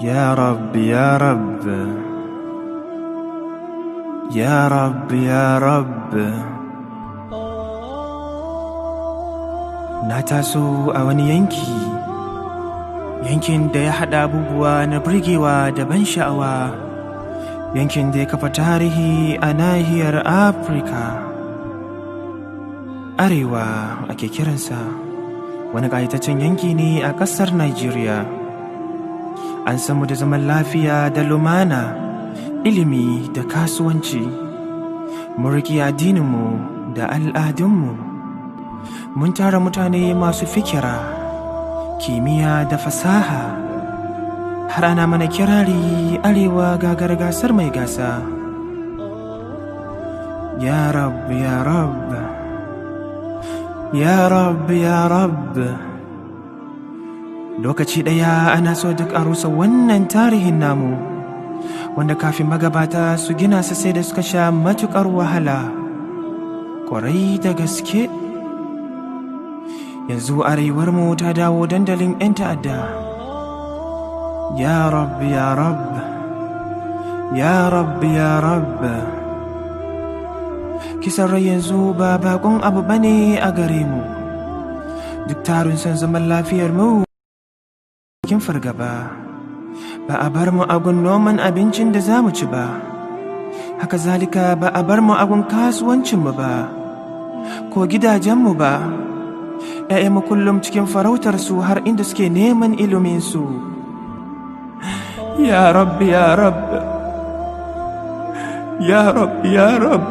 Ya Rab, ya Rab. Ya Rab, ya Rab. Na taso a wani yanki, yankin da ya haɗa abubuwa na burgewa da ban sha'awa, yankin da ya kafa tarihi a nahiyar Afirka. Arewa ake kiransa, wani ƙayataccen yanki ne a ƙasar Najeriya. An samu da zaman lafiya da lumana, ilimi da kasuwanci. Mun riƙe addininmu da al'adunmu. Mun tara mutane masu fikira, kimiyya da fasaha. Har ana mana kirari Arewa gagar gasar mai gasa. Ya Rab, ya Rab. Ya Rab, ya Rab. Lokaci ɗaya ana so duk a rusa wannan tarihin namu, wanda kafin magabata su gina su sai da suka sha matuƙar wahala, ƙwarai da gaske. Yanzu arewarmu ta dawo dandalin 'yan ta'adda. Ya Rab, ya Rab. Ya Rab, ya Rab. Kisan rai yanzu ba bakon abu bane a gare mu. Duk tarin son zaman lafiyar mu cikin fargaba. Ba a bar mu agun noman abincin da za mu ci ba. Haka zalika ba a bar mu agun kasuwancinmu ba, ko gidajenmu ba. ‘Ya'yanmu kullum cikin farautar su har inda suke neman iliminsu. Ya Rab, ya Rab. Ya Rab, ya Rab.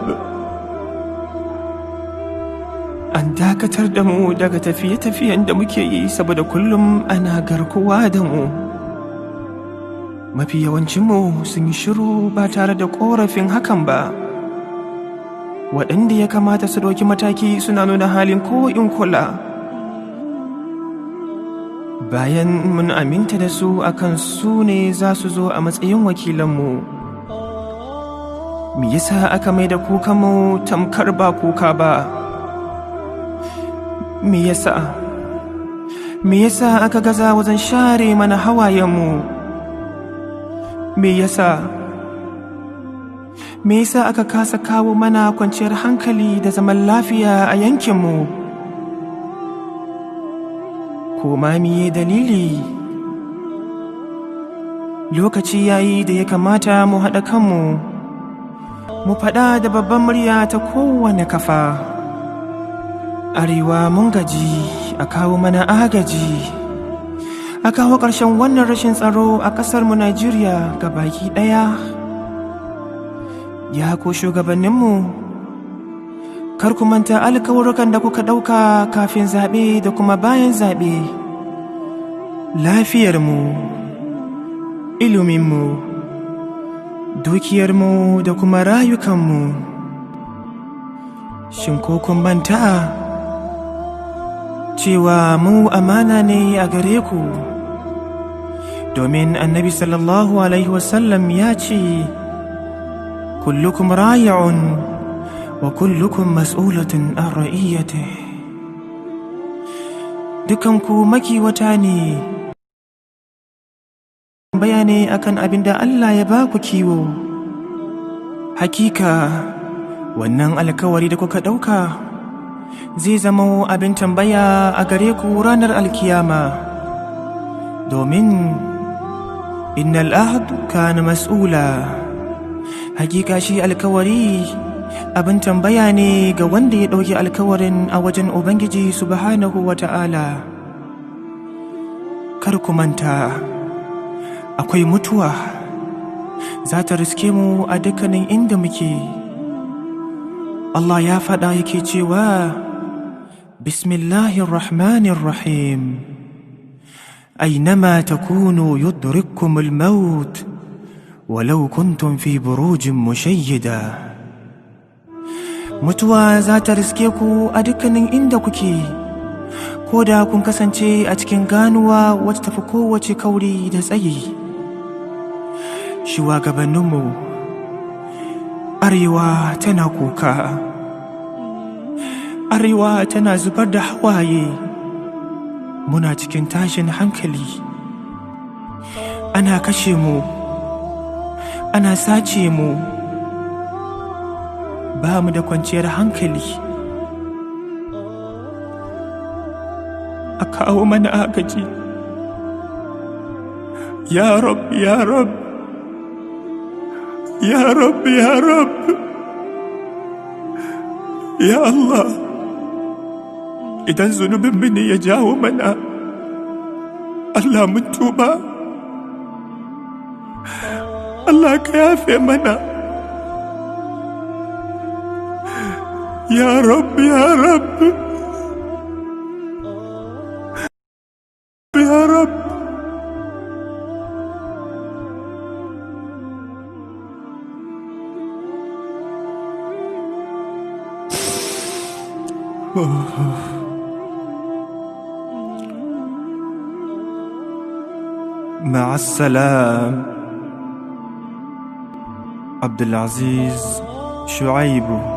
An dakatar da mu daga tafiye-tafiyen da muke yi saboda kullum ana garkuwa da mu. Mafi yawancinmu sun yi shiru ba tare da ƙorafin hakan ba. Waɗanda ya kamata su ɗauki mataki suna nuna halin ko in kula. Bayan mun aminta da su akan su ne za su zo a matsayin wakilanmu. Me yasa aka mai da kukanmu tamkar ba kuka ba? Me yasa? Me yasa aka gaza wajen share mana hawayenmu? Me yasa? Me yasa aka kasa kawo mana kwanciyar hankali da zaman lafiya a yankinmu? Ko ma miye dalili? Lokaci yayi da ya kamata mu haɗa kanmu, mu faɗa da babban murya ta kowane kafa. Arewa mun gaji, a kawo mana agaji. A kawo ƙarshen wannan rashin tsaro a ƙasarmu Najeriya baki ɗaya. Ya ku shugabanninmu, kar ku manta alkawurukan da kuka ɗauka kafin zaɓe da kuma bayan zaɓe. Lafiyarmu, iliminmu, dukiyarmu da kuma rayukanmu. Shin ko kun manta cewa mu amana ne a gare ku? Domin Annabi sallallahu alaihi wasallam ya ce, kullukum ra'i'un wa kullukum mas'ulatun an ra'iyyatihi. Dukanku makiwata ne, bayani akan abin da Allah ya ba ku kiwo. Hakika wannan alkawari da kuka ɗauka zai zama abin tambaya a gare ku ranar alkiyama. Domin innal ahd kana mas'ula. Hakika shi alkawari abin tambaya ne ga wanda ya ɗauki alkawarin a wajen Ubangiji subhanahu wa ta'ala. Kar ku manta, akwai mutuwa za ta riske mu a dukkanin inda muke. Allah ya faɗa yake cewa, Bismillahirrahmanirrahim. Ainama takunu yudrikkumul maut walau kuntum fi burujin mushayyida. Mutuwa za ta riske ku a dukkanin inda kuke, ko da kun kasance a cikin ganuwa wacce tafi kowace kauri da tsayi. Shugabanninmu, Arewa tana kuka. Arewa tana zubar da hawaye. Muna cikin tashin hankali. Ana kashe mu, ana sace mu, ba mu da kwanciyar hankali. A kawo mana agaji. Ya Rab, ya Rab, ya Rab, ya Rab, ya Allah, idan zunubinmu ne ya jawo mana, Allah mun tuba. Allah ka yafe mana. Ya Rab, ya Rab, ya Rab. مع السلام. عبد العزيز شعيب.